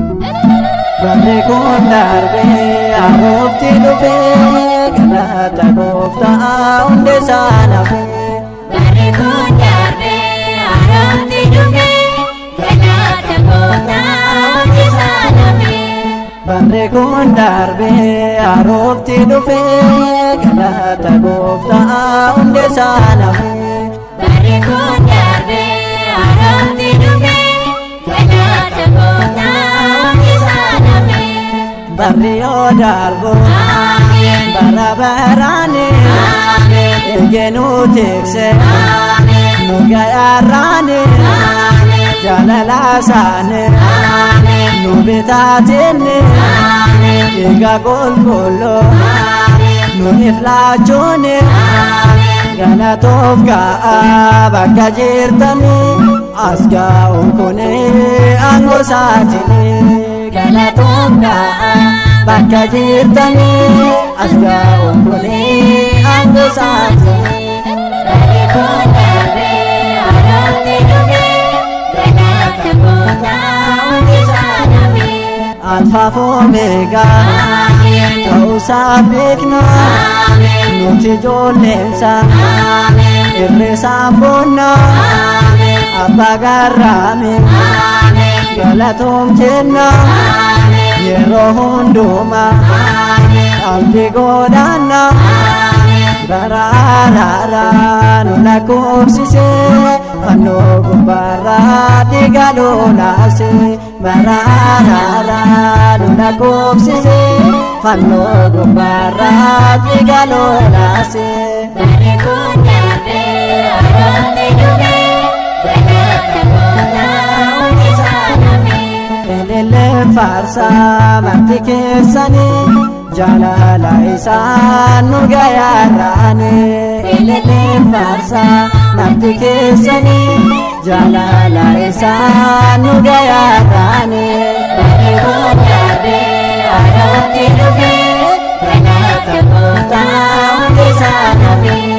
Barri kun darbee haroofti dhufee, galata gooftaa hundi isaa nafee. Barri kun darbee haroomti dhufee, galata gooftaa hundi isaa nafee. Barri kun darbee haroofti dhufee, galata gooftaa hundi isaa nafee. Barri kun darbee haroomti dhufee, galata gooftaa hundi isaa nafee. Barri yoo darbu Ameen. Bara baraani Ameen. eegee tikse Ameen. nu gayaarraani Ameen. jaalala isaani Ameen. nu bitaatinni Ameen. dhiiga qulqulluu Ameen. nu iflaachuuni Ameen. galatoof ga'a bakka jirtanii as ga'uun kun aangoo isaatini. Galatoon ga'a bakka jirtanii as ga'uun kun aangoo isaatini. Barri kun darbee haroomti dhufee, galata gooftaa hundi isaa nafee. Alfaaf Omeegaa Ameen. ta'uusaa beekna Ameen. nuti ijoolleensa Ameen. irreesaan boonna Ameen. abbaa garraame Ameen. galatoom jenna Ameen. yeroo hundumaa Ameen. abdii godhanna Ameen. bara araaraa nu lakkoofsise fannoo gubbaarraa dhiiga lolaase. Bara araaraa nu lakkoofsise fannoo gubbaarraa dhiiga lolaase. Barri kun darbee haroomti dhufee, galata gooftaa hundi isaa nafee. Elelleen faarsaa marti keessanii jaalala isaa nu gayaarraani. Elelleen faarsaa marti keessanii jaalala isaa nu gayaarraani. Barri kun darbee haroomti dhufee, galata gooftaa hundi isaa nafee.